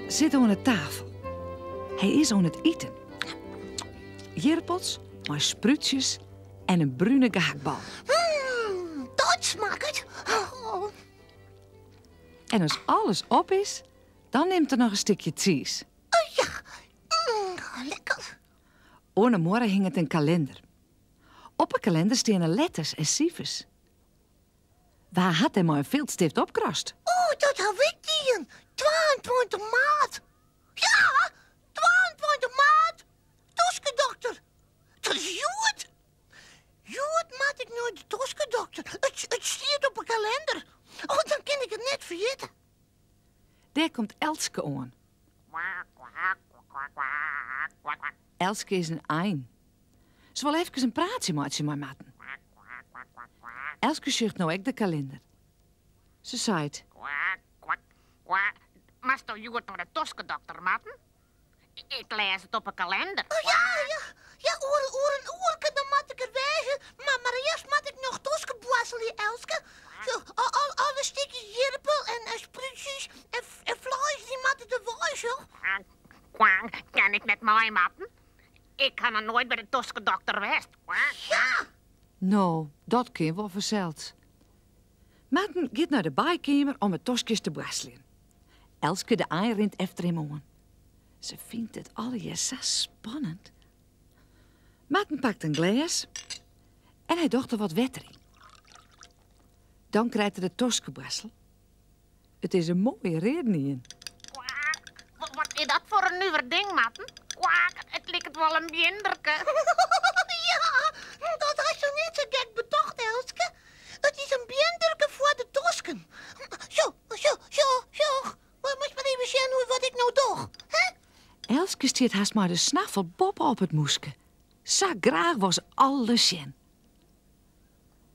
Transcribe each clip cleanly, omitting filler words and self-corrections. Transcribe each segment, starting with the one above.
sit oan 'e tafel. Hy is oan it iten. Jirpels mei sprútsjes en in brune gehaktbal. Mm, dat smakket. Oh. En as alles op is, dan nimt er noch in stikje tsiis. Oh ja, mm, lekker. Oan 'e muorre hinget in kalinder. Op 'e kalinder steane letters en sifers. Wa hat dêr mei in filtstift opkrast? Oh, dat haw ik dien. 22 maart. Ja, 22 maart. Toskedokter. Dat is hjoed. Hjoed moat ik nei de toskedokter. It, it stiet op 'e kalinder. Oh, dan kin ik it net ferjitte. Dêr komt Elske oan. Elske is in ein. Se wol efkes in praatsje meitsje mei Marten. Elske sjocht no ek de kalinder. Se seit. Kwak, kwak, kwak. Moatsto hjoed nei de toskedokter, Marten? Ik lês it op 'e kalinder. Oh ja, ja, ja, oer, oer in oerke dan moat ik der wêze. Mar, mar earst moat ik noch toskeboarselje, Elske. Zo, al, al, alle stikjes jirpel en, en sprútsjes en, en fleis, dy moatte der wei, zo. Kwak, kwak. Kin ik net mei, Marten? Ik ha noch noait by de toskedokter west. Kwak, Ja! No, dat kin wol fansels. Marten giet nei de baaikeamer om 'e toskjes te boarsteljen. Elske de ein rint efter him oan. Se fynt it allegear sa spannend. Marten pakt in glês en hy docht der wat wetter yn. Dan krijt er de toskeboarstel. It is in moaie readen ien. Kwak, wat is dat foar in nuver ding, Marten? Kwak, it liket wol in bjinderke. Ja, dat hasto net sa gek betocht, Elske. It is in bjinderke foar de tosken. Sjoch, sjoch, sjoch, sjoch. Moatst mar even sjen hoe wat ik no doch, hè? Elske stiet hast mei de snaffel boppe op it moeske. Sa graach wol se alles sjen.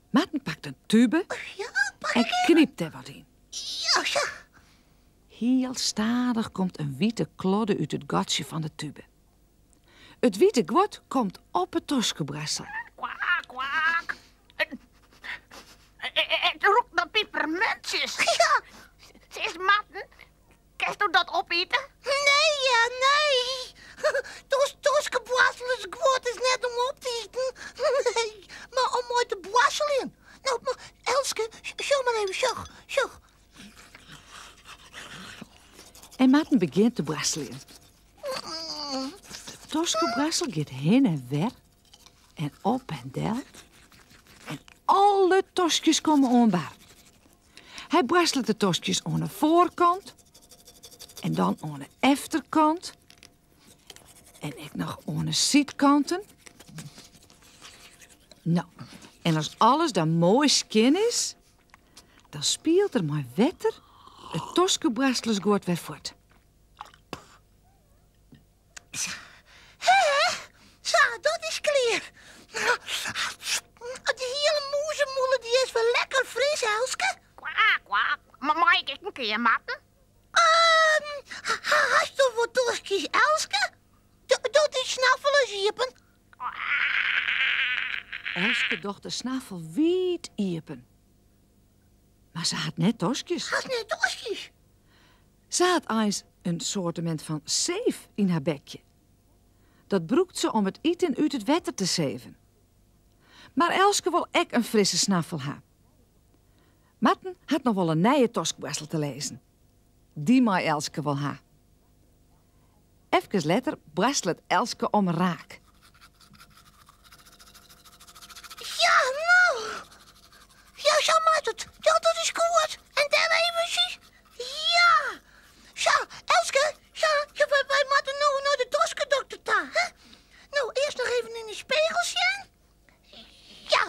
Marten pakt in tube Ja, pak en ik even. knypt dêr wat yn. Ja, sa. Hiel stadich komt in wite klodde út it gatsje fan de tube. It wite guod komt op 'e toskeboarstel. Kwak, kwak. It rûkt nei pipermuntsjes. Ja. Sis Marten, kinsto dat opite? Nee, ja, nee. Tos, toskeboarstelersguod is net om op te iten. Nee, mar om mei te boarsteljen. No, mar Elske, sjoch mar even, sjoch, sjoch. En Marten begjint te boarsteljen. De toskeboarstel giet hin en wer en op en del. En alle toskjes komme oan bar. Hy boarstelet de toskjes oan 'e foarkant en dan oan 'e efterkant en ek noch oan 'e sydkanten. No, en as alles dan moai skjin is, dan spielt er mei wetter it toskeboarstelersguod wer fuort. Hè? Sa, dat is klear. De hiele mûzemûle dy is wer lekker fris, Elske. Kwak, kwak. Mar mei ik ek in kear, Marten? Um, hasto wat toskjes, Elske? Doch dyn snaffel ris iepen. Elske docht de snaffel wiid iepen. Mar se hat net toskjes. Hast net toskjes? Se hat eins in soartemint fan seef yn har bekje. Dat brûkt se om it iten út it wetter te seven. Mar Elske wol ek in frisse snaffel ha. Marten hat noch wol in nije toskboarstel te lizzen. Dy mei Elske wol ha. Efkes letter boarstelet Elske om raak. Ja, no. Ja, sa moat it. Ja, dat is goed. En dêr eventsjes. Ja. Sa, Elske, sa, ja, wy, wy moatte no nei de toskedokter ta, hè? No, earst noch even yn de spegel sjen. Ja,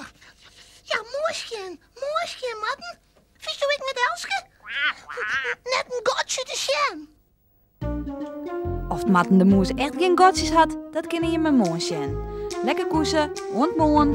ja, moai skjin, moai skjin, Marten. Fynsto ek net, Elske? Net in gatsje te sjen. Oft Marten de Mûs echt gjin gatsjes hat, dat kinne jimme moarn sjen. Lekker koese, oant moarn!